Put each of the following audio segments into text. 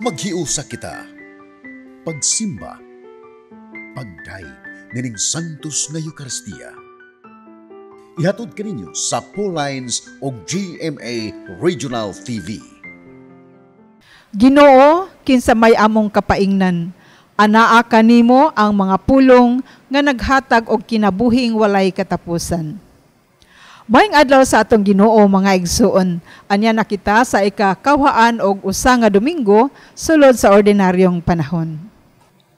Maghiusa kita. Pagsimba. Pagdayeg nining Santos nga Eucharistia. Ihatod kaninyo sa Lines o GMA Regional TV. Ginoo, kinsa may among kapaingnan. Anaa kanimo ang mga pulong nga naghatag og kinabuhing walay katapusan. Maayong adlaw sa atong Ginoo, mga igsuon. Anya na kita sa ika-21 nga Domingo sulod sa ordinaryong panahon.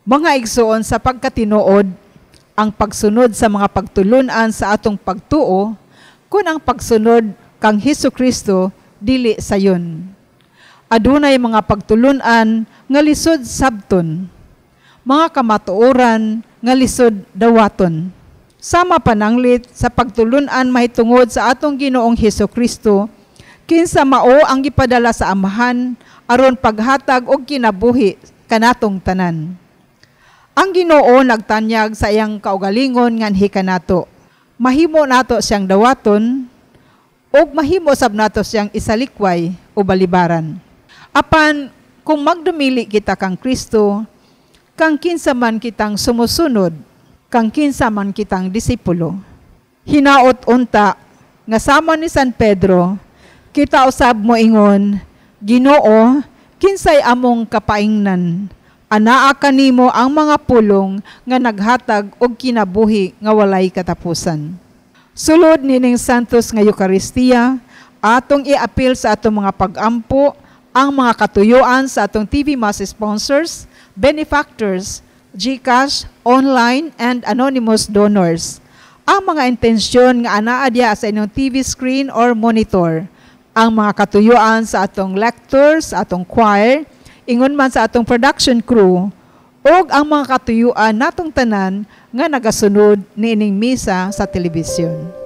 Mga igsuon, sa pagkatinuod, ang pagsunod sa mga pagtulunan sa atong pagtuo, kun ang pagsunod kang Hesus Kristo dili sayon. Adunay mga pagtulunan nga lisod sabton, mga kamatuoran nga lisod dawaton. Sama pananglit sa pagtulunan mahitungod sa atong Ginoong Hesus Kristo, kinsa mao ang gipadala sa Amahan aron paghatag og kinabuhi kanatong tanan. Ang Ginoo nagtanyag sa iyang kaugalingon nganhi kanato. Mahimo nato siyang dawaton ug mahimo sab nato siyang isalikway o balibaran. Apan kung magdumili kita kang Kristo, kang kinsa man kitang sumusunod, kang kinsa man kitang disipulo. Hinaot unta nga sama ni San Pedro, kita usab moingon, "Ginoo, kinsay among kapaingnan? Anaa kanimo ang mga pulong nga naghatag og kinabuhi nga walay katapusan." Sulod nining Santos nga Eucharistia, atong iapil sa atong mga pagampo ang mga katuyuan sa atong TV Mass sponsors, benefactors, GCash, online, and anonymous donors. Ang mga intensyon nga anaa diha sa inyong TV screen or monitor. Ang mga katuyuan sa atong lectors, sa atong choir, ingon man sa atong production crew, ug ang mga katuyuan natong tanan nga nagasunod niining misa sa telebisyon.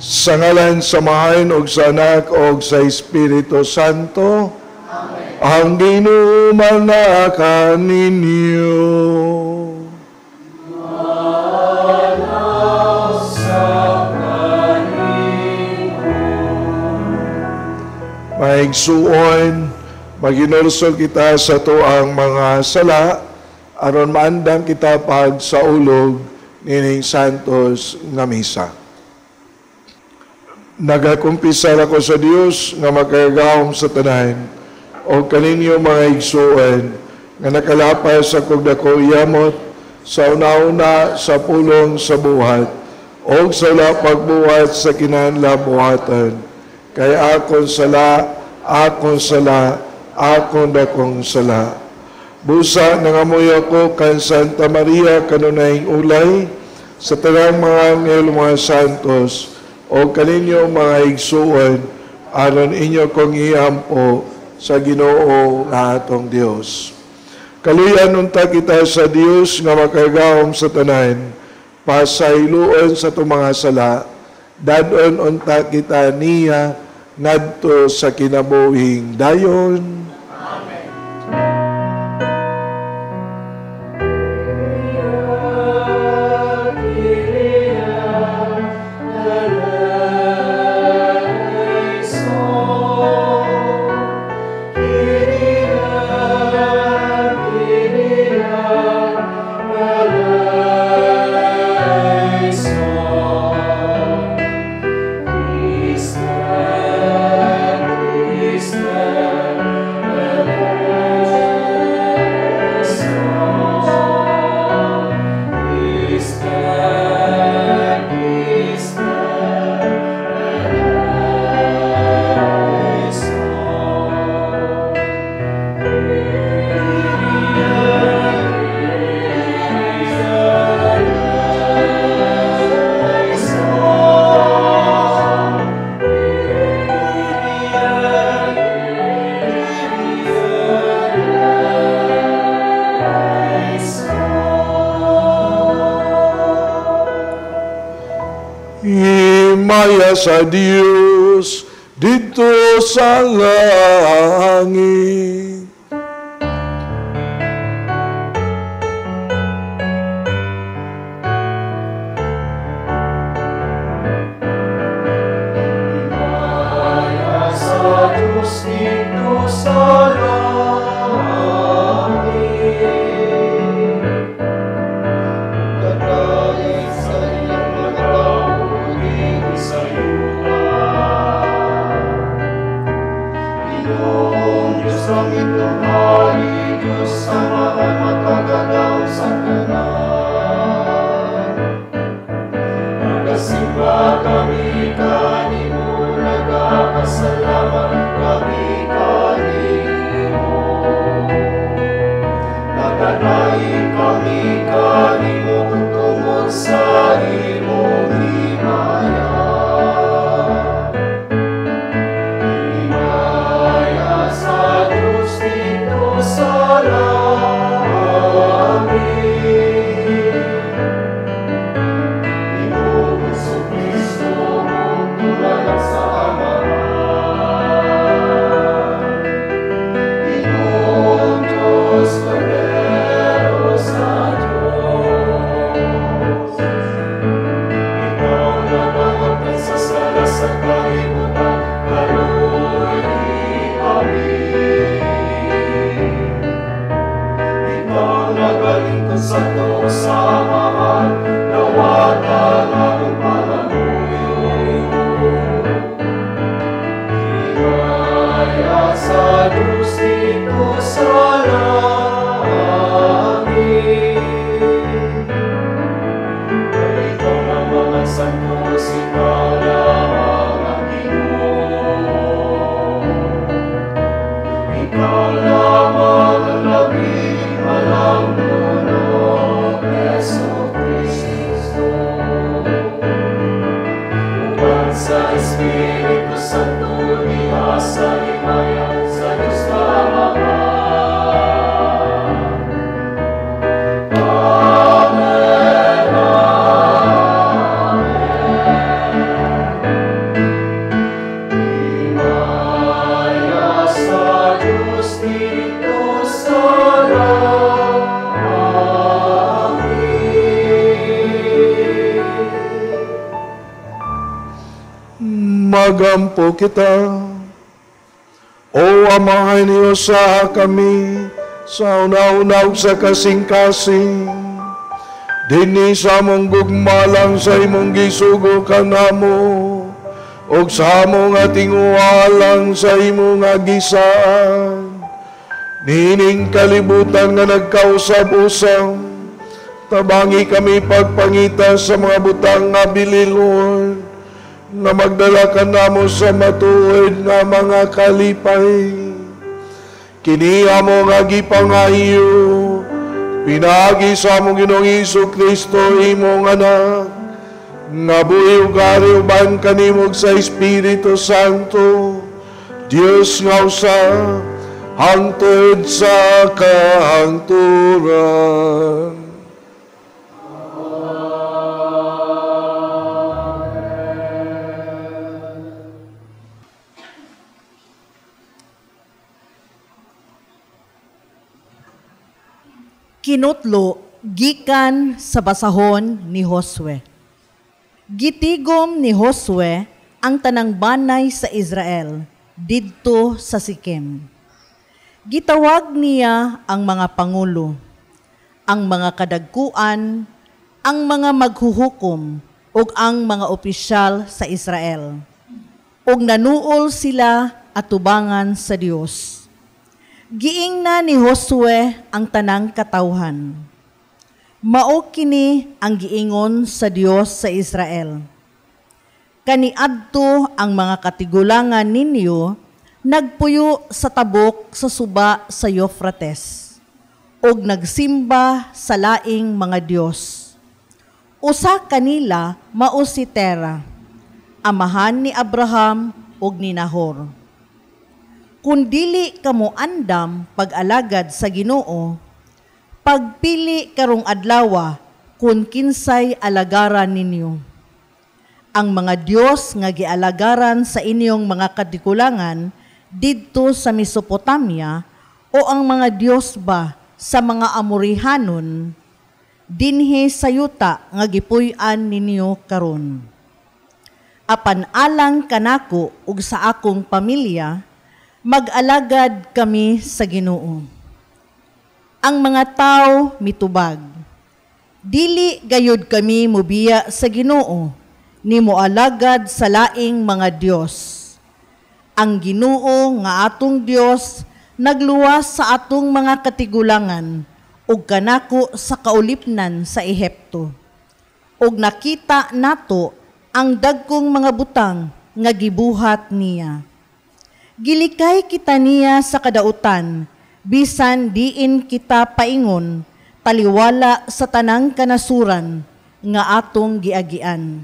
Sa ngalan sa Amahan ug sa Anak ug sa Espiritu Santo. Amen. Ang Ginoo manaka ninyo. Maigsuon, maginulsol kita sa tuang mga sala aron maandam kita pag saulog nining Santos nga misa. Nagakumpisar ako sa Dios nga makagagahom sa tanan o kaninyo, mga igsuon, nga nakalapas sa kog dako yamot. sa una-una sa pulong sa buhat, o sa wala pagbuhat sa kinahanglan buhatan. Kay akong sala, akong sala, akong dakong sala. Busa nangamuyo ko kan Santa Maria kanunayng ulay, sa tanang mga anghel, mga santos, o kaninyo mga igsuon, aron inyo kong iampo sa Ginoo nga atong Dios. Kaluyan unta kita sa Dios nga makagagahom sa tanan, pasayloon sa atong mga sala, dadon unta kita niya ngadto sa kinabuhing dayon. Amen. Himaya sa Dios dito sa langit. Himaya sa Dios dito sa langit. Katayin sa iyang mga tao sa Ginoong Diyos ang itong hari, Diyos sa mga makagagaw sa tanan. Nagasimba kami kanimo, nagapasalamat kami kanimo. Nagadaig kami kanimo tungod sa imong himaya. Sa Diyos dito sa langit. Ginoong Jesucristo, tumalang sa Amahan. Ginoong Diyos, Kordero sa Diyos. Ikaw nagawatan sa sala sa kalibutan, kaluoy kami. Ikaw nagalingkod sa tuo sa Amahan, dawatan among pangamuyo. Himaya sa Diyos dito sa langit. Kay ikaw ng mga santos, ikaw lamang ang Ginoo. Ikaw lamang ang labing malang nuno, Jesucristo. Uban sa Espiritu Santo, diha sa himaya sa Diyos Amahan. Amen, Amen. Himaya sa Diyos dito sa langit. Magampo kita. O Amahan niyo sa kami, sa una-una ug sa kasing-kasing, dinhi sa among gugma lang sa imong gisugo kanamo, ug sa among tinguha lang sa imong gisaan. Niining kalibutan nga nagkausab-usab, Tabangi kami pagpangita sa mga butang nga bililon, nga magdala kanamo sa matuod nga mga kalipay. Kini amo nga gipangayo, pinaagi sa among Ginoong Hesus Kristo, imong anak, nga buhi ug hari uban kanimo sa Espiritu Santo, Dios nga usa, hangtod sa kahangturan. Kinutlo gikan sa basahon ni Josue. Gitigom ni Josue ang tanang banay sa Israel didto sa Sikem. Gitawag niya ang mga pangulo, ang mga kadagkuan, ang mga maghuhukom ug ang mga opisyal sa Israel. Ug nanuol sila atubangan sa Dios. Giingna ni Josue ang tanang katawhan. Mao kini ang giingon sa Dios sa Israel. Kaniadto ang mga katigulangan ninyo nagpuyo sa tabok sa suba sa Euphrates ug nagsimba sa laing mga dios. Usa kanila mao si Tera, amahan ni Abraham ug ni Nahor. Kung dili kamo andam pag-alagad sa Ginoo, pagpili karong adlawa kung kinsay alagaran ninyo. Ang mga Dios nga gialagaran sa inyong mga katigulangan didto sa Mesopotamia o ang mga Dios ba sa mga Amorihanon dinhi sa yuta nga gipuy-an ninyo karon. Apan alang kanako ug sa akong pamilya, mag-alagad kami sa Ginoo. Ang mga tao mitubag, dili gayud kami mubiya sa Ginoo, ni moalagad sa laing mga Dios. Ang Ginoo nga atong Dios nagluwas sa atong mga katigulangan ug kanako sa kaulipnan sa Ehipto. Ug nakita nato ang dagkong mga butang nga gibuhat niya. Gilikay kita niya sa kadautan, bisan diin kita paingon, taliwala sa tanang kanasuran nga atong giagian.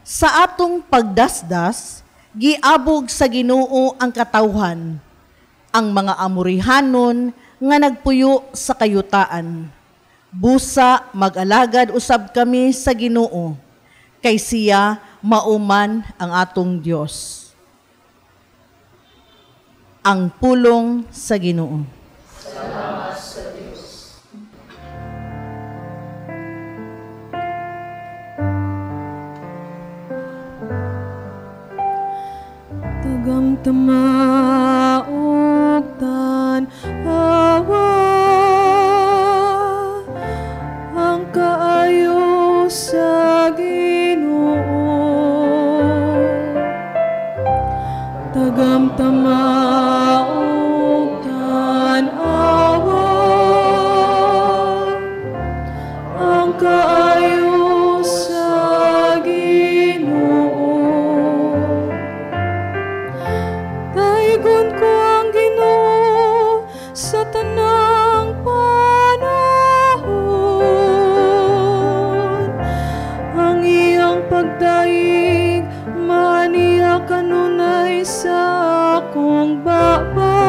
Sa atong pagdasdas, giabog sa Ginoo ang katawhan, ang mga Amorihanon nga nagpuyo sa kayutaan. Busa mag-alagad usab kami sa Ginoo, kay siya mauman ang atong Dios. Ang pulong sa Ginoo. Salamat sa Diyos. Tagamtama ug tan-awa ang kaayo sa Ginoo. Tagamtama ug tan-awa ang kaayo sa Ginoo. Daigon ko ang Ginoo sa tanang panahon. Ang iyang pagdaig maaniya kanunay sa akong baba.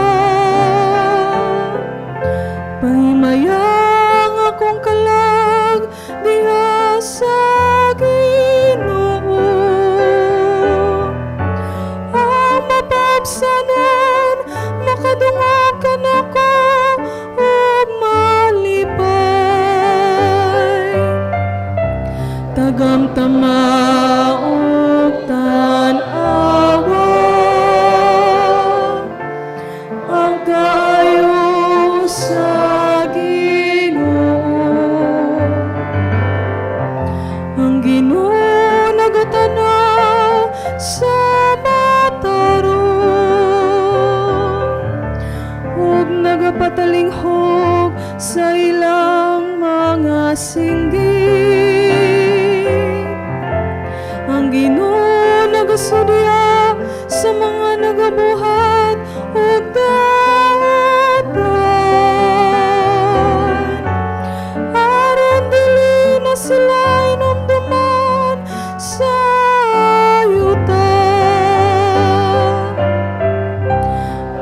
Pahimayang akong kalag diha sa Ginoo. Ang mapabsanon makadungog kanako ug malipay. Tagamtama ug tan-awa ang kaayo sa Ginoo. Ang Ginoo nagatanaw sa matarong ug nagapatalinghog sa ilang mga Singgit. Ang Ginoo nagasudya sa mga nagabuhat og dautan, aron dili na sila hinumduman sa yuta.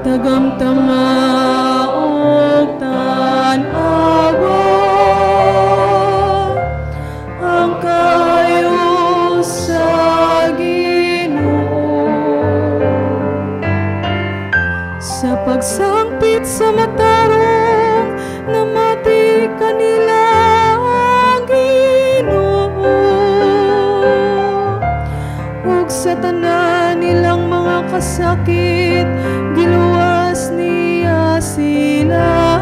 Tagamtama og tan-awa ang kaayo sa Ginoo sa pagsangpit sa matarong, namati kanila ang Ginoo, ug sa tanan nilang mga kasakit giluwas niya sila.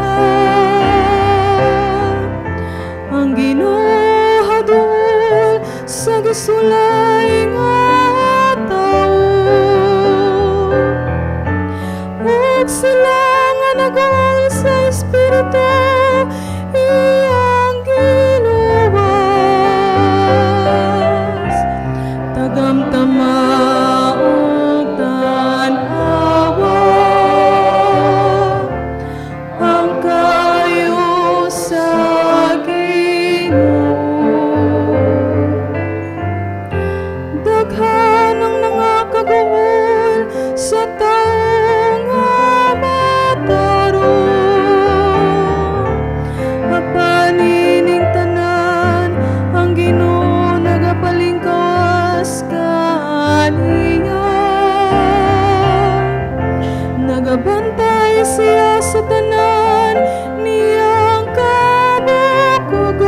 Ang Ginoo haduol sa gisulay nga tawo, ug sila nga nag-uol sa espiritu iyang giluwas. Tagamtama og tan-awa ang kaayo sa Ginoo. Daghan ang nangakaguol sa tawo nga matarong, apan ining tanan ang Ginoo nagapalingkawas kaniya. Nagabantay siya sa tanan niyang kabukogon,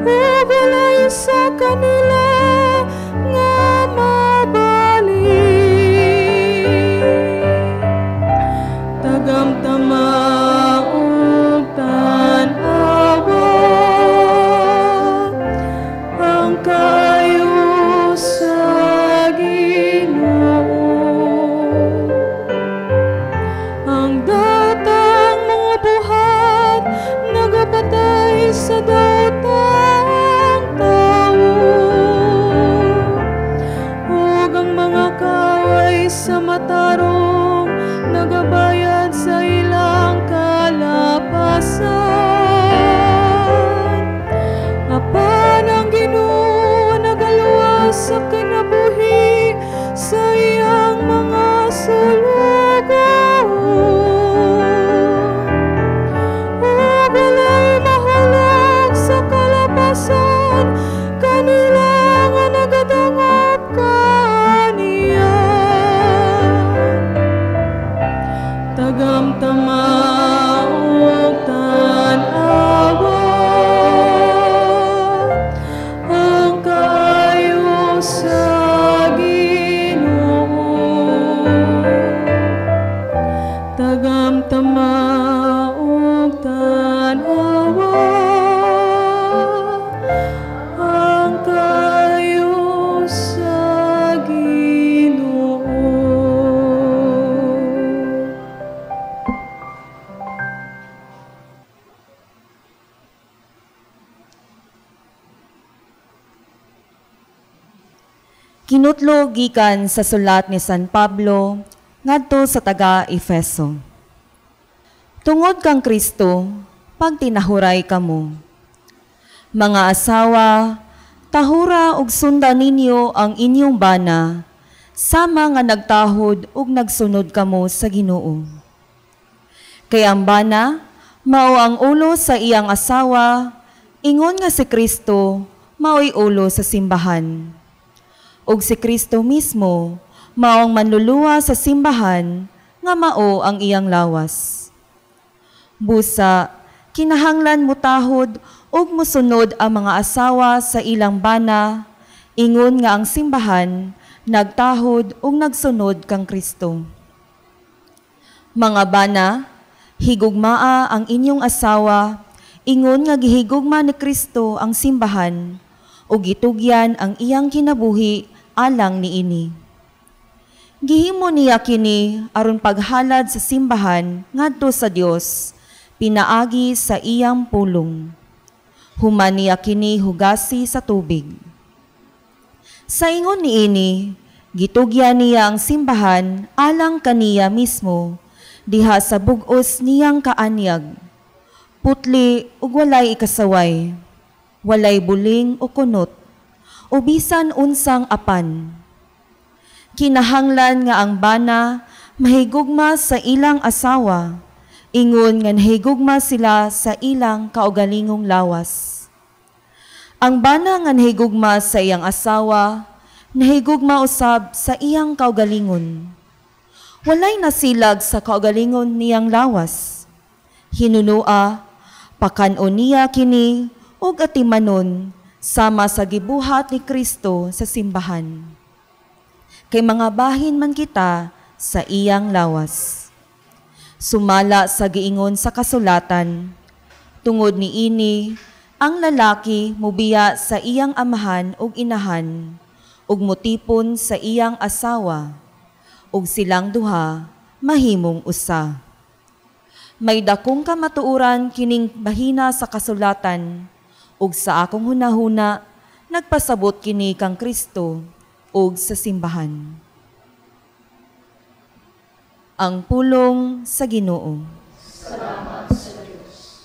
ug walay sa kanila nga mabali. Tagamtama og tan-awa ang kaayo sa Ginoo. Ang datang mga buhat nagapatay sa datang tawo, ug ang mga kaaway sa matarong nagabayad sa ilang kalapasan. Apan ang Ginoo nagaluwas sa kinabuhi sa iyang mga sulugoon, ug walay mahulog sa kalapasan kanila nga nagadangop kaniya. Tagamtama og tan-awa ang kaayo sa Ginoo. Tagamtama og tan-awa ang kaayo sa Ginoo. Kinutlo gikan sa sulat ni San Pablo ngadto sa taga Efeso. Tungod kang Kristo, pagtinahuray kamo. Mga asawa, tahura ug sunda ninyo ang inyong bana, sama nga nagtahod ug nagsunod kamo sa Ginoo. Kay ang bana, mao ang ulo sa iyang asawa, ingon nga si Kristo, mao'y ulo sa simbahan. Ug si Kristo mismo, mao ang manluluwa sa simbahan, nga mao ang iyang lawas. Busa, kinahanglan mutahod ug musunod ang mga asawa sa ilang bana, ingon nga ang simbahan nagtahod ug nagsunod kang Kristo. Mga bana, higugmaa ang inyong asawa, ingon nga gihigugma ni Kristo ang simbahan, ug gitugyan ang iyang kinabuhi alang niini. Gihimo niya kini aron paghalad sa simbahan ngadto sa Dios, pinaagi sa iyang pulong. Human niya kini hugasi sa tubig. Sa ingon niini, gitugyan niya ang simbahan alang kaniya mismo, diha sa bug-os niyang kaanyag. Putli ug walay ikasaway, walay buling o kunot, o bisan unsang apan. Kinahanglan nga ang bana mahigugma sa ilang asawa, ingon nga nahigugma sila sa ilang kaugalingong lawas. Ang bana nga nahigugma sa iyang asawa, nahigugma usab sa iyang kaugalingon. Walay nasilag sa kaugalingon niyang lawas. Hinunua, pakan-on niya kini ug atimanon sama sa gibuhat ni Kristo sa simbahan. Kay mga bahin man kita sa iyang lawas. Sumala sa giingon sa kasulatan, tungod niini ang lalaki mubiya sa iyang amahan ug inahan, ug mutipon sa iyang asawa, ug silang duha mahimong usa. May dakong kamatuoran kining bahina sa kasulatan, ug sa akong hunahuna nagpasabot kini kang Kristo ug sa simbahan. Ang pulong sa Ginoo. Salamat sa Diyos.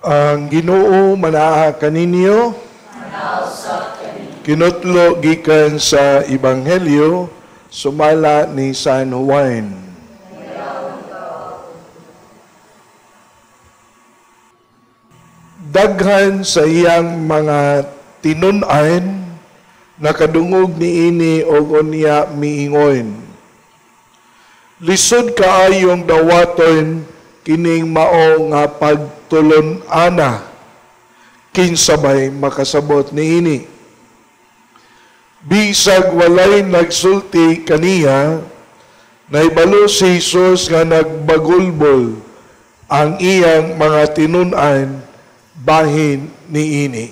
Ang Ginoo manaa kaninyo. Kinutlo gikan sa Ebanghelyo sumala ni San Juan. Daghan sa iyang mga tinun-an nakadungog niini og unya miingon. Lisod kaayong dawaton kining mao nga pagtulon-ana, kinsa may makasabot niini. Bisag walay nagsulti kaniya, naibalo si Jesus nga nagbagulbol ang iyang mga tinun-an bahin niini.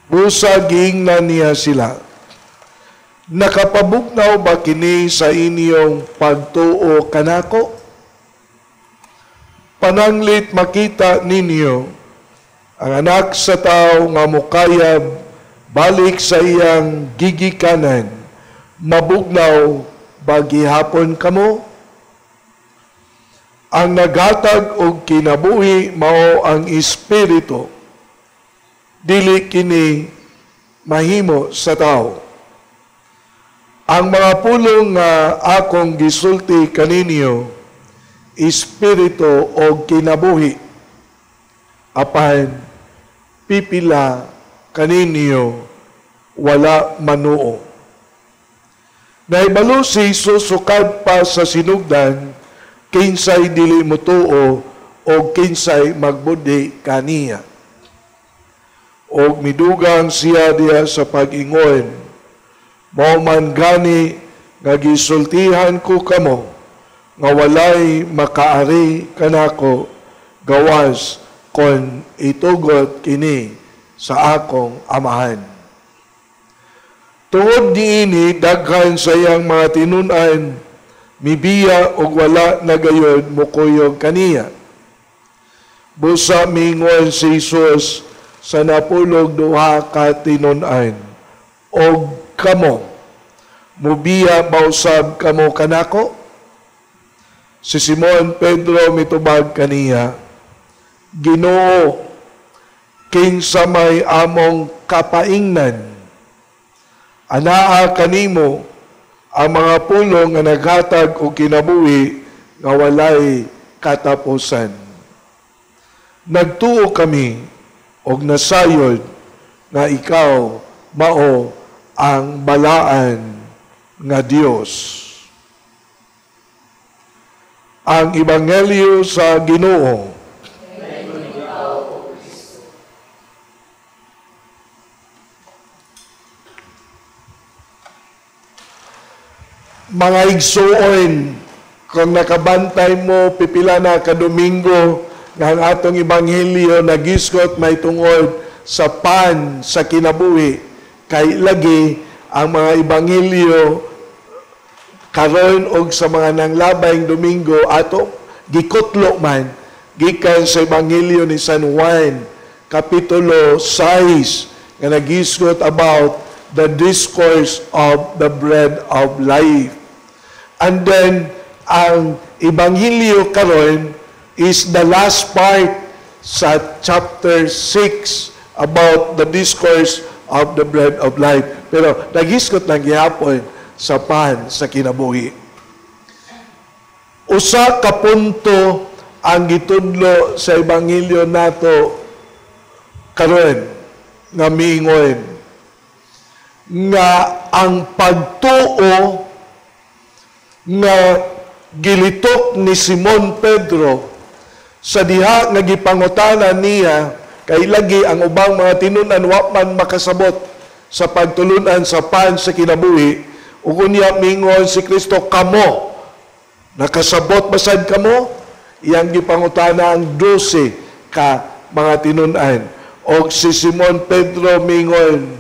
Busa giingnan niya sila, nakapabugnaw ba kini sa inyong pagtuo kanako? Pananglit makita ninyo ang anak sa tao nga mukayab balik sa iyang gigikanan, mabugnaw ba gihapon kamo? Ang naghatag og kinabuhi mao ang Espiritu, dili kini mahimo sa tao. Ang mga pulong nga akong gisulti kaninyo, espiritu o kinabuhi, apan pipila kaninyo wala manuo. Naibalo si Jesus sukad pa sa sinugdan, kinsay dili motuo o kinsay magbudi kaniya. Og midugang siya diya sa pag-ingon, mao man gani nga gisultihan ko kamo, nga walay makaari kanako gawas kon itugot kini sa akong amahan. Tungod niini daghan sa iyang mga tinun-an mibiya og wala na gayod mokuyog kaniya. Busa mingon si Jesus sa napulog duha ka tinun-an, og kamo mubiya bausab kamo kanako? Si Simon Pedro mitubag kaniya, Ginoo, kinsa may among kapaingnan? Anaa kanimo ang mga pulong nga naghatag og kinabuhi nga walay katapusan. Nagtuo kami og nasayod nga ikaw mao ang balaan nga Dios. Ang Ebanghelyo sa Ginoo. Mga igsuon, kung nakabantay mo pipila na ka Domingo nga ang atong ebanghelyo nagisgot may tungod sa pan sa kinabuhi, kay lagi ang mga ebanghelyo karon og sa mga nanglabayng Domingo ato gikutlo man gikan sa ebanghelyo ni San Juan kapitulo 6 nga nagisgot about the discourse of the bread of life. And then ang ebanghelyo karon is the last part sa chapter 6 about the discourse of the bread of life. Pero nagisgot lang gihapon sa pan sa kinabuhi. Usa ka punto ang gitudlo sa ebanghelyo nato karon nga miingon nga ang pagtuo nga gilitok ni Simon Pedro sa diha nga gipangutana niya, kay lagi ang ubang mga tinun-an wa man makasabot sa pagtulunan sa pan sa kinabuhi, ug unya mingon si Kristo, kamo nakasabot basad kamo? Iyang gipangutana ang 12 ka mga tinun-an. Og si Simon Pedro mingon,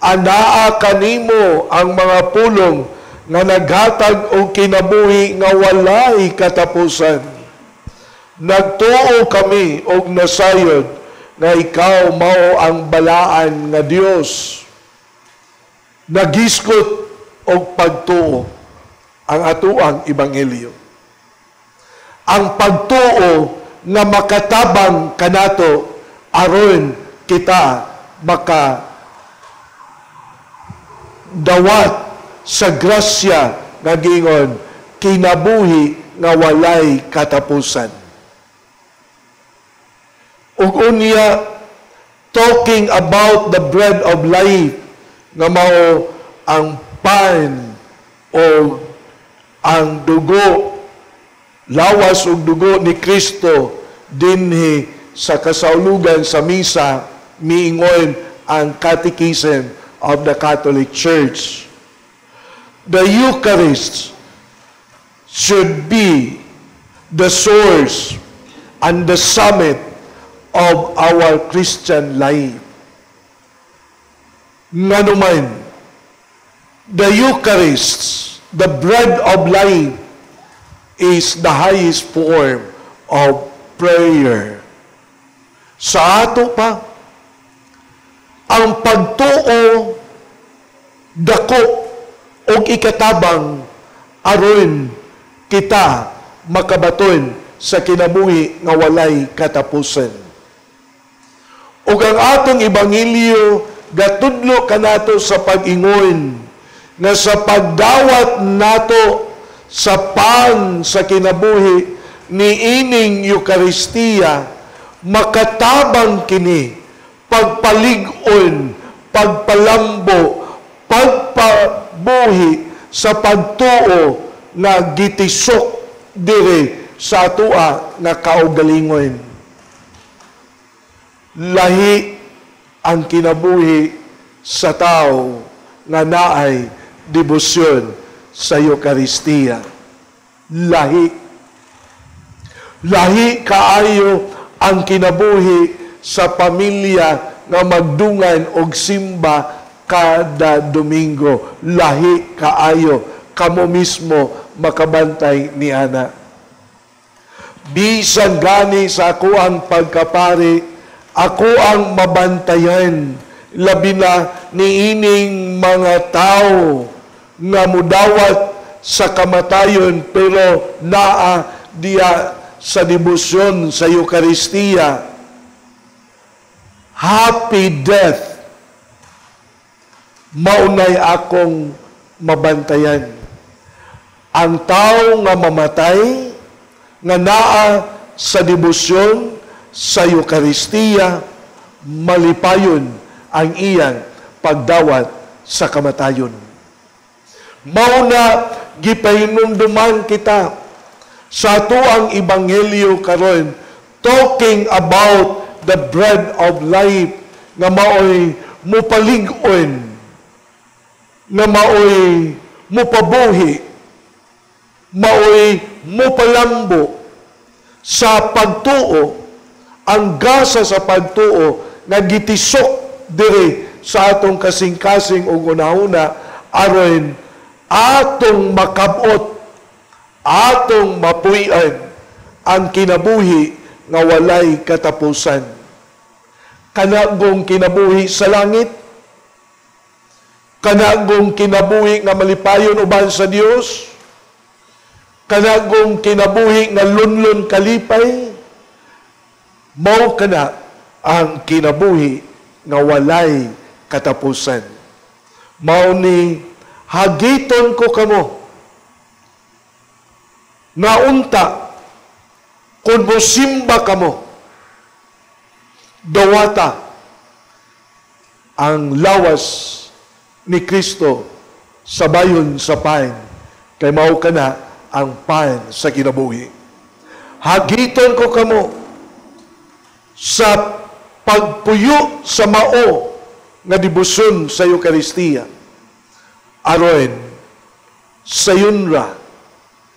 anaa kanimo ang mga pulong nga naghatag og kinabuhi nga walay katapusan. Nagtuo kami og nasayod nga ikaw mao ang balaan nga Dios. Nagisgot og pagtuo ang atuang ebanghelyo. Ang pagtuo nga makatabang kanato aron kita maka dawat sa grasya nga gingon kinabuhi nga walay katapusan. Ug unya, talking about the bread of life nga mao ang pan o ang dugo, lawas ug dugo ni Kristo dinhi sa kasaulugan sa misa, miingon ang Catechism of the Catholic Church. The Eucharist should be the source and the summit of our Christian life. Nganuman, the Eucharist, the bread of life, is the highest form of prayer. Sa ato pa, ang pagtuo dako og ikatabang aron kita makabaton sa kinabuhi nga walay katapusan. Ug ang atong ebanghelyo gatudlo kanato sa pag-ingon nga sa pagdawat nato sa pan sa kinabuhi niining Eukaristiya, makatabang kini pagpalig-on, pagpalambo, pagpabuhi sa pagtuo nga gitisok dire sa atoa nga kaugalingon. Lahi ang kinabuhi sa tao nga naay debosyon sa Eukaristiya. Lahi. Lahi kaayo ang kinabuhi sa pamilya nga magdungan og simba kada Domingo. Lahi kaayo kamo mismo makabantay ni ana. Bisan gani sa ako ang pagkapari, ako ang mabantayan, labi na niining mga tao nga mudawat sa kamatayon pero naa diya sa debosyon sa Eukaristiya. Happy death, maunay akong mabantayan. Ang tao nga mamatay, nga naa sa debosyon sa Eukaristiya, malipayon ang iyang pagdawat sa kamatayon. Mauna gipahinumduman kita Sa atoang ebanghelyo karon, talking about the bread of life nga maoy mupalig-on, nga maoy mupabuhi, maoy mupalambo sa pagtuo, ang gasa sa pagtuo nga gitisok diri sa atong kasing-kasing ug una-una aron atong makabot, atong mapuy-an ang kinabuhi nga walay katapusan. Kanagong kinabuhi sa langit, kanagong kinabuhi nga malipayon uban sa Dios, kanagong kinabuhi nga lunlun kalipay, mao kana ang kinabuhi nga walay katapusan. Mao ni hagiton ko kamo nga unta kung mosimba kamo, dawata ang lawas ni Kristo sa bayon sa pan, kay mao kana ang pan sa kinabuhi. Hagiton ko kamo sa pagpuyo sa mao nga dibuson sa Eukaristiya, aron sayon ra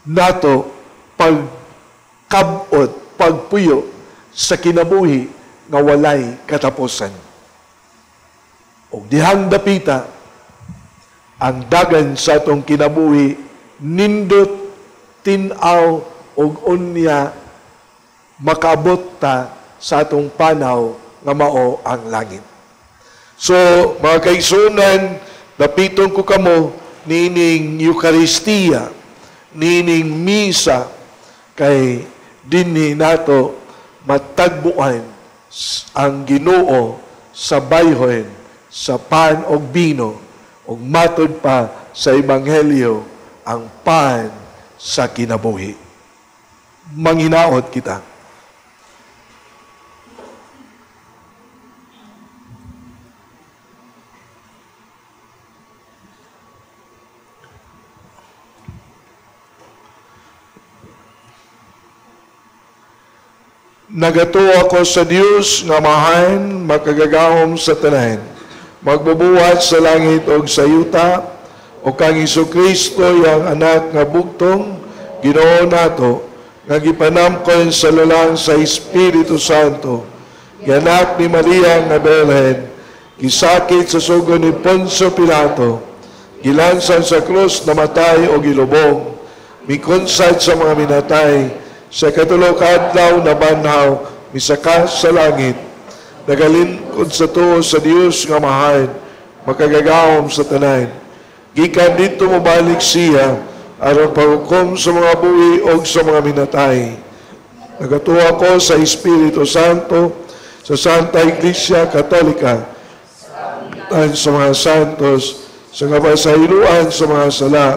nato pagkabot, pagpuyo sa kinabuhi nga walay katapusan. Og dihang dapita ang dagan sa atong kinabuhi, nindot, tin-aw og unya makaabot ta sa atong panaw nga mao ang langit. So, mga kaigsuonan, dapiton ko kamo niining Eukaristiya, niining misa, kay dinhi nato matagbuan ang Ginoo sa bayhon, sa pan og bino, og matod pa sa Ebanghelyo ang pan sa kinabuhi. Manginaot kita. Nagatuo ako sa Dios nga Amahan, makagagahom sa tanan, magbubuhat sa langit og sa yuta, o kang Hesukristo iyang anak nga bugtong, Ginoo nato, nga gipanamkon sa lalang sa Espiritu Santo, gianak ni Maria nga Birhen, gisakit sa sugo ni Poncio Pilato, gilansan sa krus, namatay o gilubong, mikonsad sa mga minatay, sa katulo ka adlaw nabanhaw, misaka sa langit, nagalingkod sa tuo sa Dios nga Amahan, makagagahom sa tanan. Gikan didto mobalik siya aron paghukom sa mga buhi og sa mga minatay. Nagatuo ako sa Espiritu Santo, sa Santa Iglesia Katolika, sa mga santos, sa kapasahiluan sa mga sala,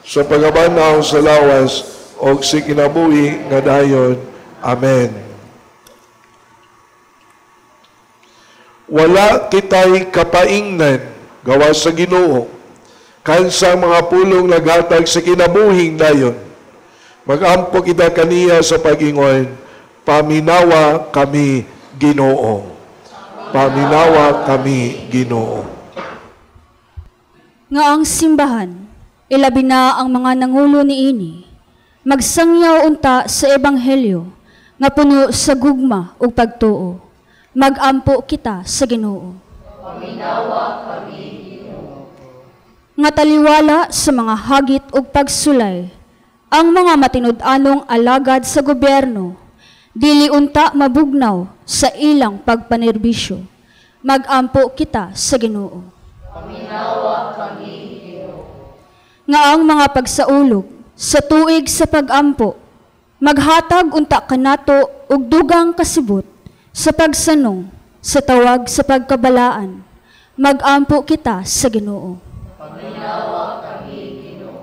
sa pagabanaw sa lawas, og si kinabuhi nga dayon. Amen. Wala kita'y kapaingnan gawa sa Ginoo, kansa mga pulong naghatag sa kinabuhing dayon. Magampo kita kaniya sa pag-ingon, paminawa kami Ginoo. Paminawa kami Ginoo. Nga ang simbahan, ilabi na ang mga nangulo niini, magsangyaw unta sa ebanghelyo nga puno sa gugma ug pagtuo. Magampo kita sa Ginoo. Paminawa kami Ginoo. Nga taliwala sa mga hagit ug pagsulay, ang mga matinud-anong alagad sa gobyerno dili unta mabugnaw sa ilang pagpanerbisyo. Magampo kita sa Ginoo. Paminawa kami Ginoo. Nga ang mga pagsaulog sa tuig sa pagampo, maghatag unta kanato og dugang kasibot sa pagsanong sa tawag sa pagkabalaan. Magampo kita sa Ginoo. Paminawa kami Ginoo.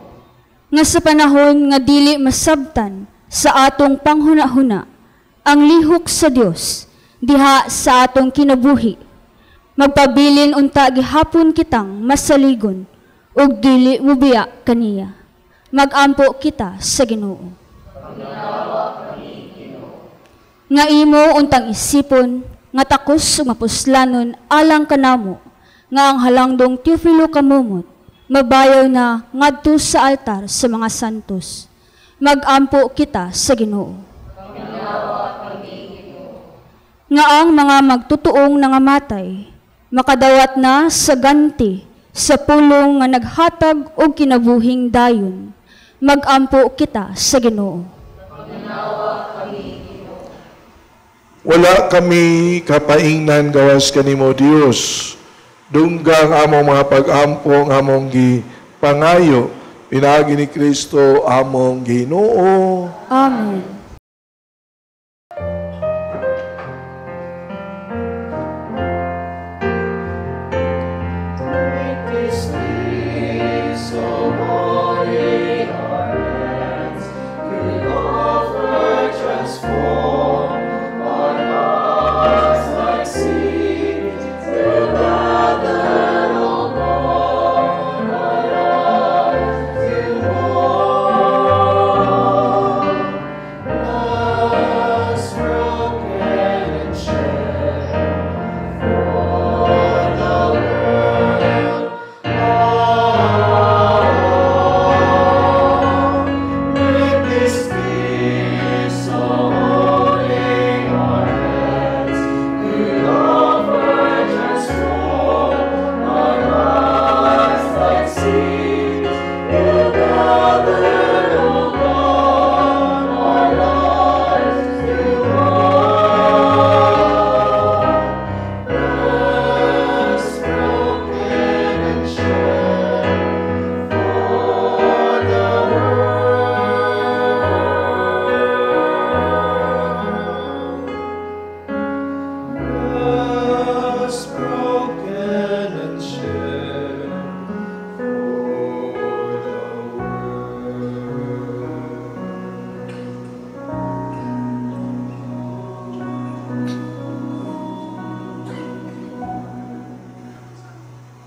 Nga sa panahon nga dili masabtan sa atong panghuna-huna ang lihok sa Dios diha sa atong kinabuhi, magpabilin unta gihapon kitang masaligon ug dili mobiya kaniya. Magampo kita sa Ginoo. Nga imo untang isipon, nga takos ug mapuslanon alang kanamo, nga ang halangdong Teofilo kamumot, mabayaw na ngadto sa altar sa mga santos. Magampo kita sa Ginoo. Nga ang mga magtutuong nangamatay, makadawat na sa ganti sa pulong nga naghatag og kinabuhing dayon. Magampo kita sa Ginoo. Wala kami kapaingnan gawas kanimo Dios. Dunggang among mga pag-ampo ang among gipangayo pinaagi ni Kristo among Ginoo. Amen.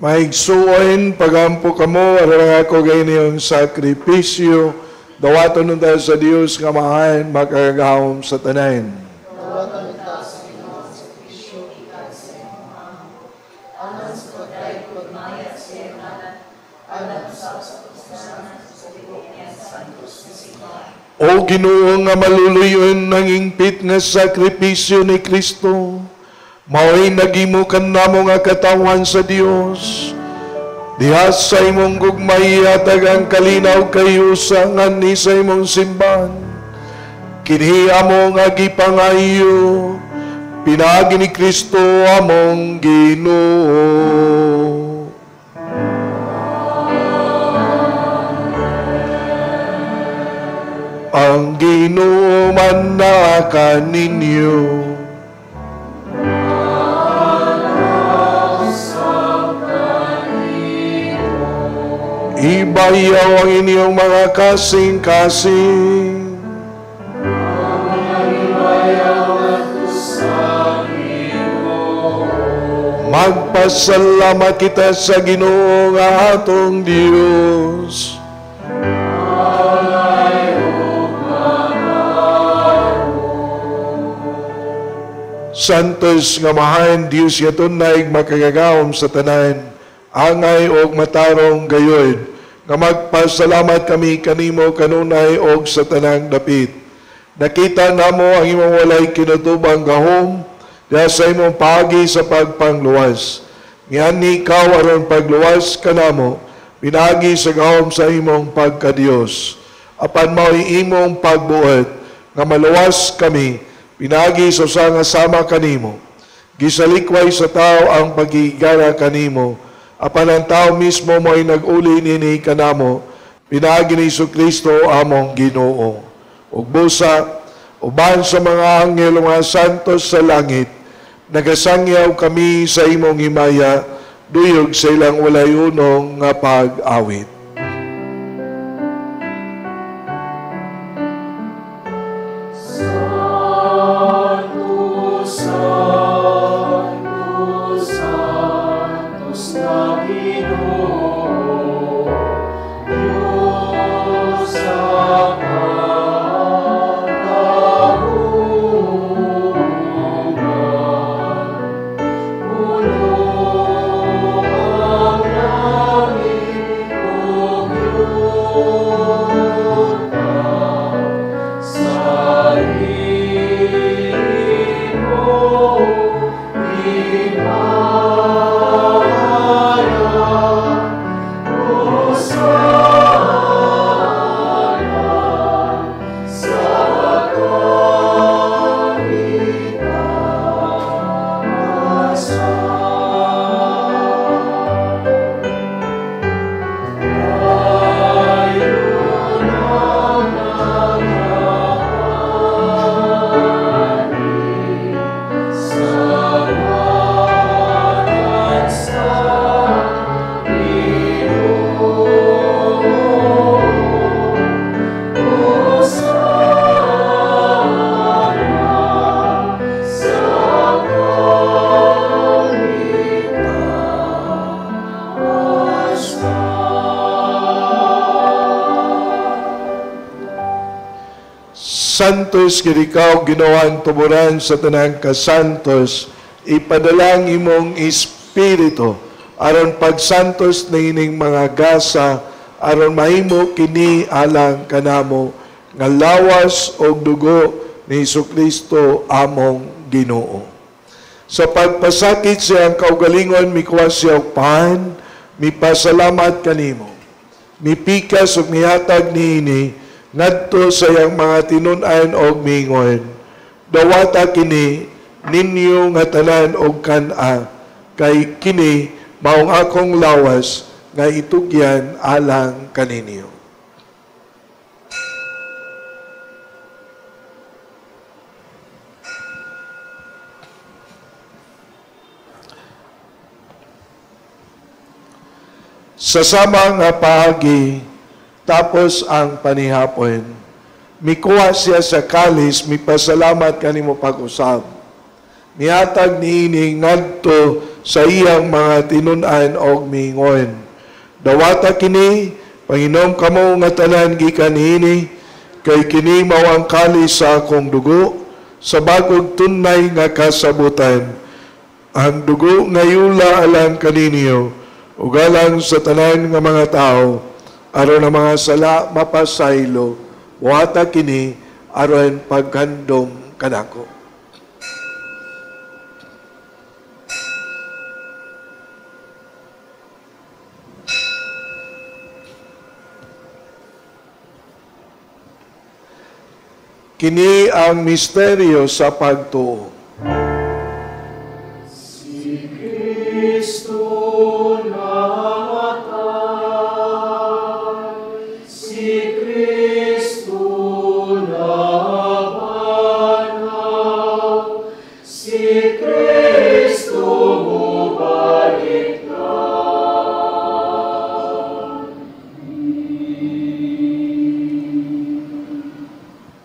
Maigsuon, pagampo kamo, aron ako gainiyong sakripisyo, dawaton unta sa Dios nga mahan makagagahom sa tanan. Dawaton unta sa Ginoo sa sakripisyo gikan sa imong amo, alang sa pagdayeg pagmaya sa iyang ngalan, alang usab sa kapuslanan sa tibuok niyang santos nga simbahan. O Ginoo nga maluluyon ng ingpit nga sakripisyo ni Kristo, mao'y naghimo kanamo nga katawan sa Dios. Diha sa imong gugmay hatag ang kalinaw kayusa nganhi sa imong simbahan. Kini amo nga gipangayo, pinaagi ni Kristo among Ginoo. Ang Ginoo man naa kaninyo. Ibayaw ang inyong mga kasing-kasing. Magpasalamat kita sa Ginoo nga atong Dios. Santos nga mahan Dios nga tunay makagagahom sa tanan, angay og matarong gayod, nga magpasalamat kami kanimo kanunay og sa tanang dapit. Nakita namo ang imong walay kinatubang gahom diha sa imong paagi sa pagpangluwas. Ngiani ikaw aron pagluwas kanamo, pinaagi sa gahom sa imong pagkadiyos. Apan mao'y imong pagbuot nga maluwas kami, pinaagi sa usa nga sama kanimo. Gisalikway sa tao ang pagigara kanimo, apan ang tao mismo mo'y nag-uli nini kanamo, pinaagi ni Jesucristo among Ginoo. Ug busa, uban sa mga anghel mga santos sa langit, nagasangyaw kami sa imong himaya, duyog sa ilang walay unong nga pag-awit. Santo, Santo, Santos na Ginoo, Diyos sa kaawaan. Santos gid ikaw, Ginoo, ang tuburan sa tanang kasantos, ipadala ang imong espiritu aron pagsantos niining mga gasa, aron mahimo kini alang kanamo nga lawas og dugo ni Hesukristo among Ginoo. Sa pagpasakit siyang kaugalingon, mikuha siya og pan, mipasalamat kanimo, mipikas ug mihatag niini ngadto sa iyang mga tinun-an og mingon, dawata kini ninyo nga tanan og kan-a, kay kini maong akong lawas nga itugyan alang kaninyo. Sa sama nga paagi, tapos ang panihapon, mikuha siya sa kalis, mipasalamat kanimo pag-usab. Mihatag niini ngadto sa iyang mga tinun-an og mingon, dawata kini, panginom kamo nga tanan gikan niini, kay kini mao ang kalis sa akong dugo, sa bagong tunay nga kasabutan. Ang dugo nga yula alang kaninyo, ug alang sa tanan nga mga tao, aron ang mga sala mapasaylo, buhata kini aron paghandom kanako. Kini ang misteryo sa pagtuo. Si Kristo namatay, si Kristo nabanhaw, si Kristo mubalik na.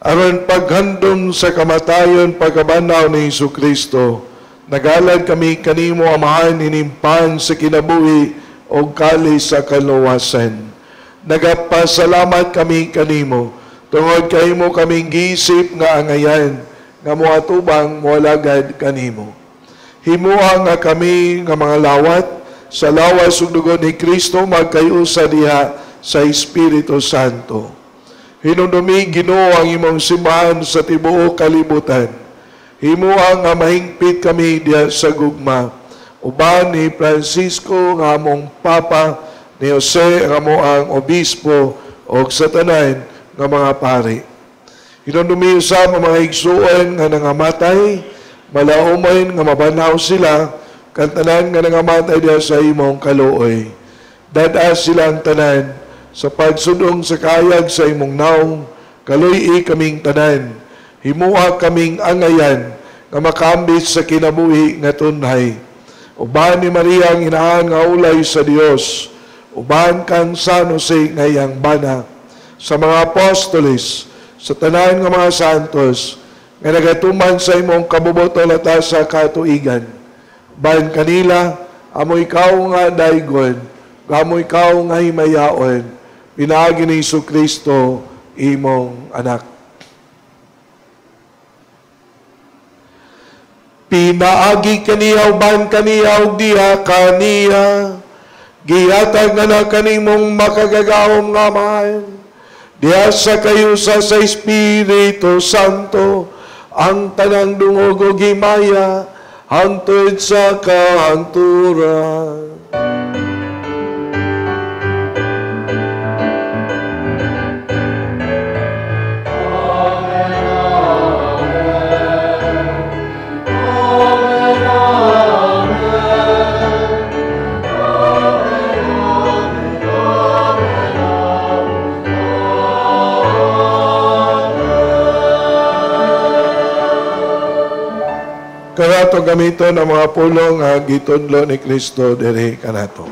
Aron paghandom sa kamatayon pagkabanhaw ni Hesukristo, nagalad kami kanimo Amahan inimpan sa kinabuhi o kalis sa kaluwasan. Nagapasalamat kami kanimo tungod kay mo kaming giisip nga angayan nga moatubang moalagad kanimo. Himua nga kami nga mga lawat sa lawas ug dugo ni Kristo magkayusa diha sa Espiritu Santo. Hinumdumi Ginoo ang imong simbahan sa tibuok kalibutan. Himua nga mahingpit kami diha sa gugma. Uban ni Francisco nga among Papa, ni Jose nga amo ang obispo og sa tanan nga mga pari. Hinumdumi usab ang mga igsuon nga nangamatay, malaumoy nga mabanhaw sila, kan tanan nga nangamatay diha sa imong kaluoy. Dad-a silang tanan sa pagsudong sa kayag sa imong naong, kaluy-i kaming tanan. Himua kaming angayan nga makambit sa kinabuhi nga tunhay. Uban ni Maria ang inahan nga ulay sa Dios, uban kang San Jose nga iyang bana, sa mga apostoles, sa tanan nga mga santos, nga nagatuman sa imong kabubuton at sa katuigan. Uban kanila, amo ikaw nga daygon, amo ikaw nga himayaon, pinaagi ni Hesukristo, imong anak. Pinaagi kaniya uban kaniya ug diha kaniya, gihatag na na kanimong makagagahom nga Amahan, diha sa kayusa sa Espiritu Santo, ang tanang dungog ug himaya hangtod sa kahangturan. Kanato gamiton ang mga pulong nga gitudlo ni Kristo diri kanato.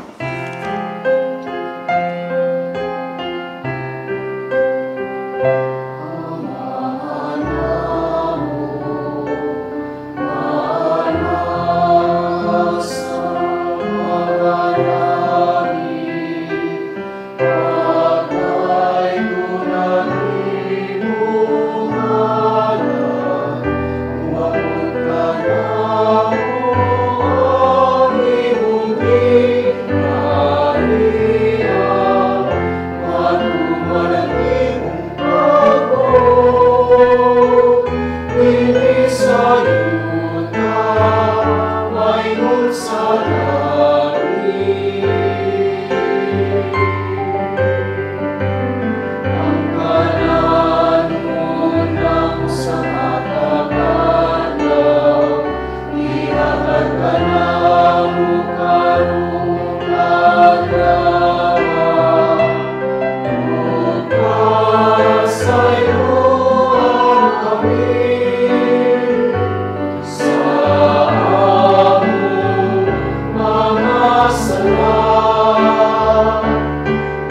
Yuta, maingon sa langit. Ang kanan-unang sa matag adlaw, ihatag kanamo karong adlaw. Ug pasayloa kami sa among mga sala,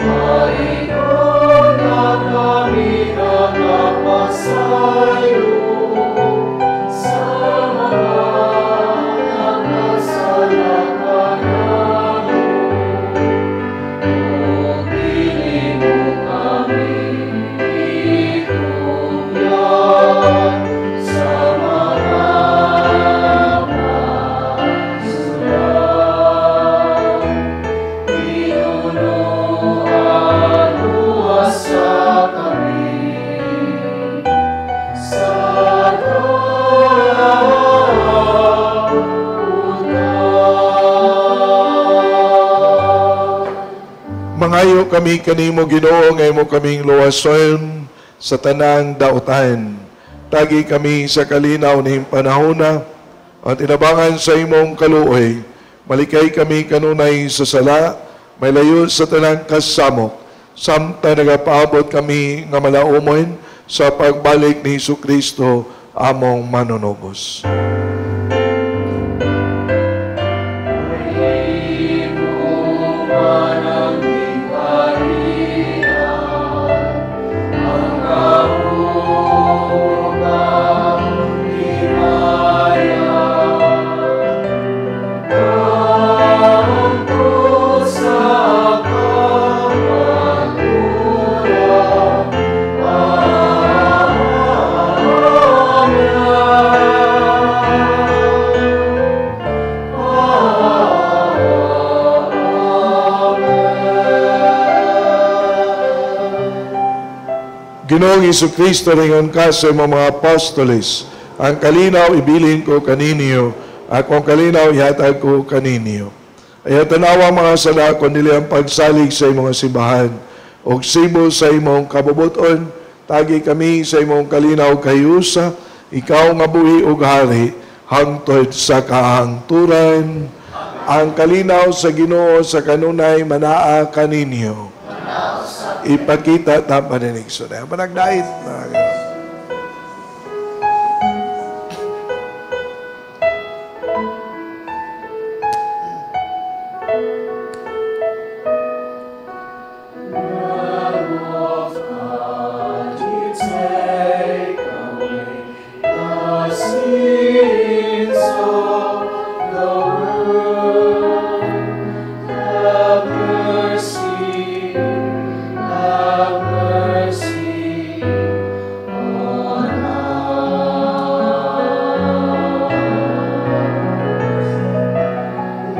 Paingon nga kami nagapasaylo sa mga nakasala kanamo. Ug dili mo kami itugyan sa mga pagsulay. Tinunuan luwasa kami sa dautan. Mangayo kami kanimo, Ginoo, nga imo kaming luwason sa tanang dautan. Tagi kami sa kalinaw ning panahona at inabangan sa imong kaluoy. Malikay kami kanunay sa sala, may layo sa tanang kasamok. Samtang nagapaabot kami nga malaumon sa pagbalik ni Hesus Kristo among manunubos. Man ang gingharian, ang gahom himaya, ngadto sa kamatuoran. Amen. Ginoong Hesukristo, ringon ka sa imong mga apostoles, ang kalinaw ibilin ko kaninyo, akong kalinaw ihatag ko kaninyo. Ayaw tanawa mga sala, kundi ang pagsalig sa imong simbahan, og sibo sa imong kabubuton, tagi kami sa imong kalinaw kayusa, ikaw nga buhi ug hari, hangtod sa kahangturan. Ang kalinaw sa Ginoo sa kanunay manaa kaninyo. Ipakita ta paninig. Panagdait na. Lamb of God, you take away the sins of the world. Have mercy, have mercy on us.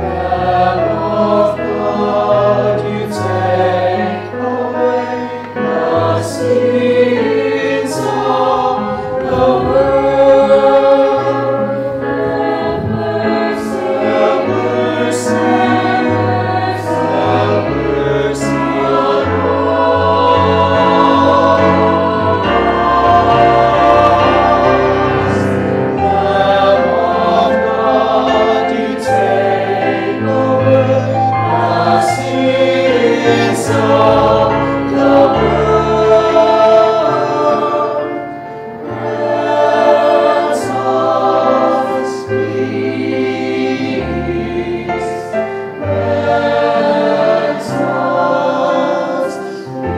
Lamb of God, you take away the sins of the world. Have mercy, have mercy, have mercy on us. Lamb of God, you take away the sins of the world. Grant us peace. Grant us peace.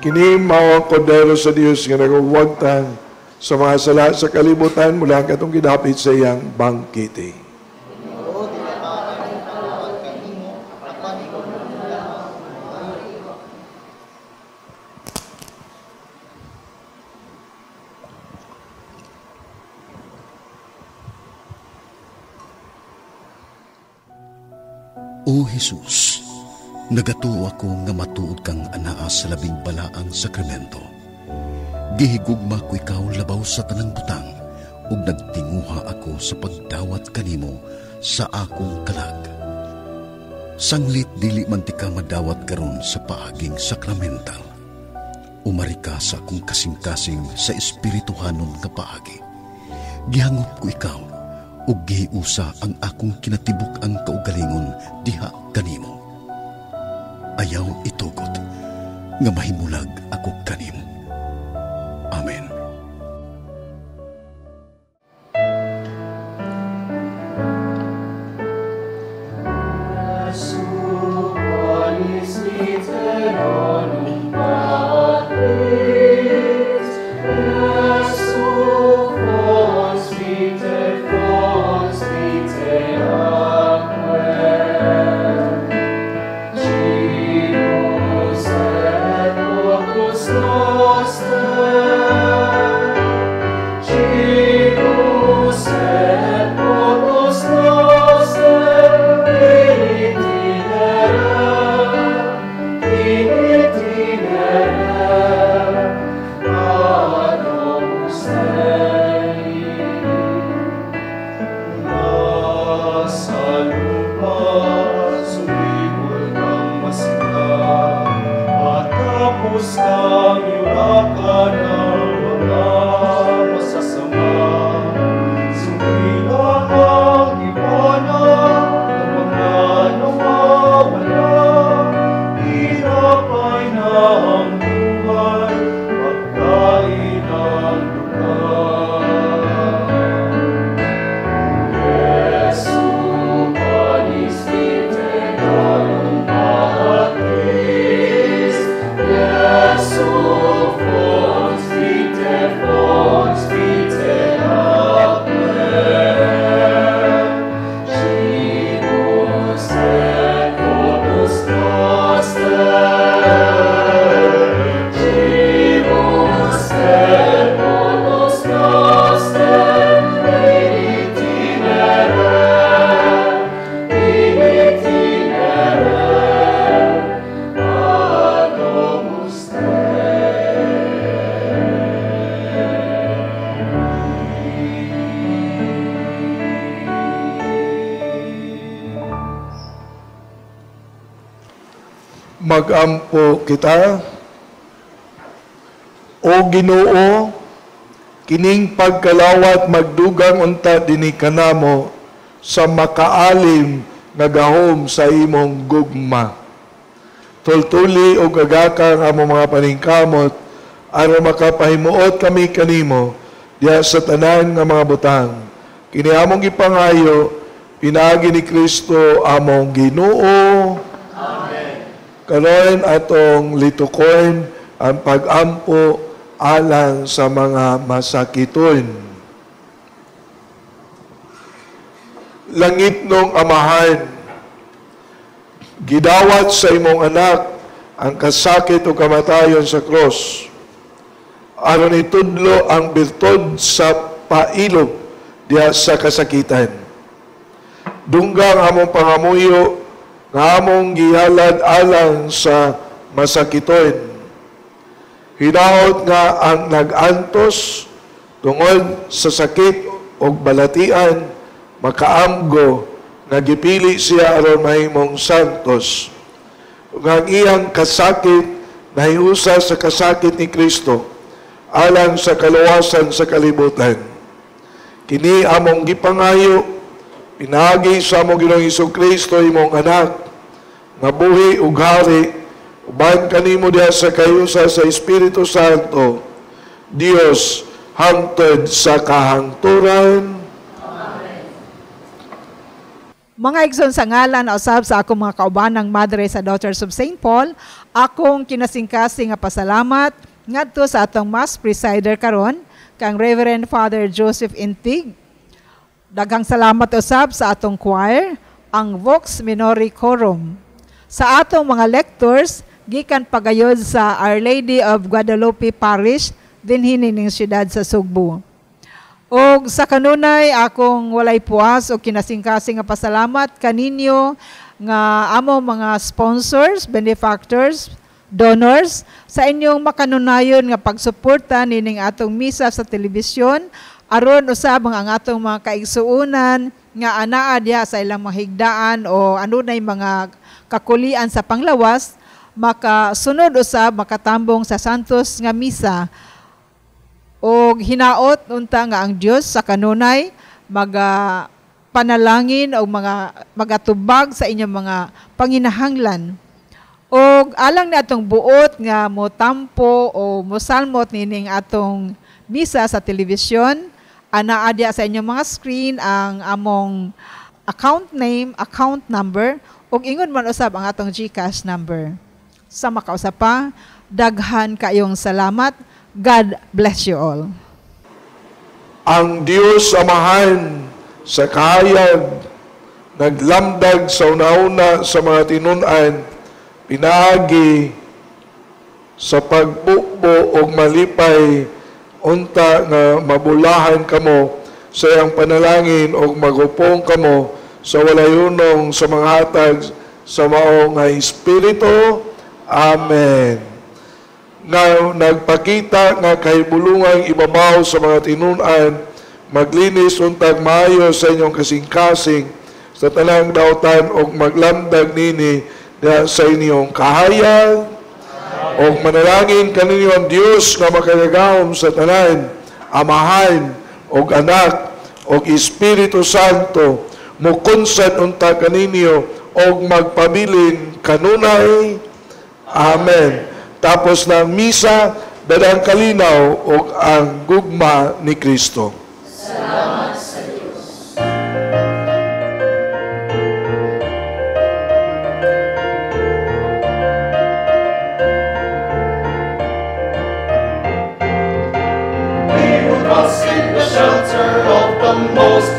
Kini mao ang kordero sa Dios nga nagawagtang sa mga sala sa kalibutan mula katong gidapit sa iyang bangkete. O Jesus, Nagatuo ako nga matuod kang anaa sa labing balaang sakramento. Gihigugma ko ikaw labaw sa tanang butang ug nagtinguha ako sa pagdawat kanimo sa akong kalag. Sanglit dili man tika madawat karon sa paaging sakramental. Umari ka sa akong kasing-kasing sa espirituhanon nga paagi. Gihangop ko ikaw ug gihiusa ang akong kinatibuk-ang kaugalingon diha kanimo. Ayaw itugot nga mahimulag ako kanimo. Amen. Magampo kita. O Ginoo, kining pagkalawat magdugang unta dinhi kanamo sa makaalim nga gahom sa imong gugma. Tultuli og agaka ang among mga paningkamot aron makapahimuot kami kanimo diha sa tanan nga mga butang. Kini among gipangayo pinaagi ni Kristo among Ginoo. Karon atong litukon ang pag-ampo alang sa mga masakiton. Langit nung Amahan, gidawat sa imong anak ang kasakit o kamatayon sa krus, aron itudlo ang birtud sa pailog diha sa kasakitan. Dunggang among pangamuyo nga among gihalad alang sa masakiton. Hinaot nga ang nag-antos tungod sa sakit og balatian makaamgo nga gipili siya aron mahimong santos. Ug ang iyang kasakit nahiusa sa kasakit ni Kristo alang sa kaluwasan sa kalibutan. Kini among gipangayo pinaagi sa among Ginoong Hesukristo imong anak nga buhi ug hari uban kanimo diha sa kayusa sa Espiritu Santo, Dios hangtod sa kahangturan. Amen. Mga igsoon, sa ngalan usab sa akong mga kaubanang madre sa Daughters of St. Paul, akong kinasingkasing nga pasalamat ngadto sa atong Mass presider karon kang Reverend Father Joseph Intig. Daghang salamat usab sa atong choir, ang Vox Minori Chorum. Sa atong mga lectors, gikan pagayod sa Our Lady of Guadalupe Parish, dinhi ning siyudad sa Sugbo. Og sa kanunay akong walay puas o kinasingkasing nga pasalamat kaninyo nga amo mga sponsors, benefactors, donors sa inyong makanunayon nga pagsuporta nining atong misa sa telebisyon aron usab ang atong mga kaigsuonan nga anaa diha sa ilang mga higdaan o anunay mga kakulian sa panglawas makasunod usab, makatambong sa Santos nga misa. Og hinaot unta nga ang Dios sa kanunay maga panalangin o mga magatubag sa inyong mga panginahanglan. Og alang na atong buot nga motampo o mosalmot nining atong misa sa telebisyon, anaa diha sa inyong mga screen ang among account name, account number, ug ingon man usab ang atong GCash number. Sa makausap pa, daghan kayong salamat. God bless you all. Ang Dios Amahan sa kahayag naglamdag sa una-una sa mga tinun-an pinaagi sa pagbukbo og malipay unta nga mabulahan kamo sa iyang panalangin og magupong kamo sa walayunong sa mga hatag sa mao nga Espiritu. Amen. Nga nagpakita nga kahibulungang ibabaw sa mga tinun-an, maglinis untag maayo sa inyong kasing-kasing sa tanang dautan og maglamdag nini sa inyong kahayag. Og manalangin kaninyo ang Dios nga makagagahom sa tanan, Amahan og Anak og Espiritu Santo, mukonsan unta kaninyo og magpabilin kanunay. Amen. Tapos ng misa, dadang kalinaw og ang gugma ni Kristo. Salamat sa Diyos. We who trust in the shelter of the Most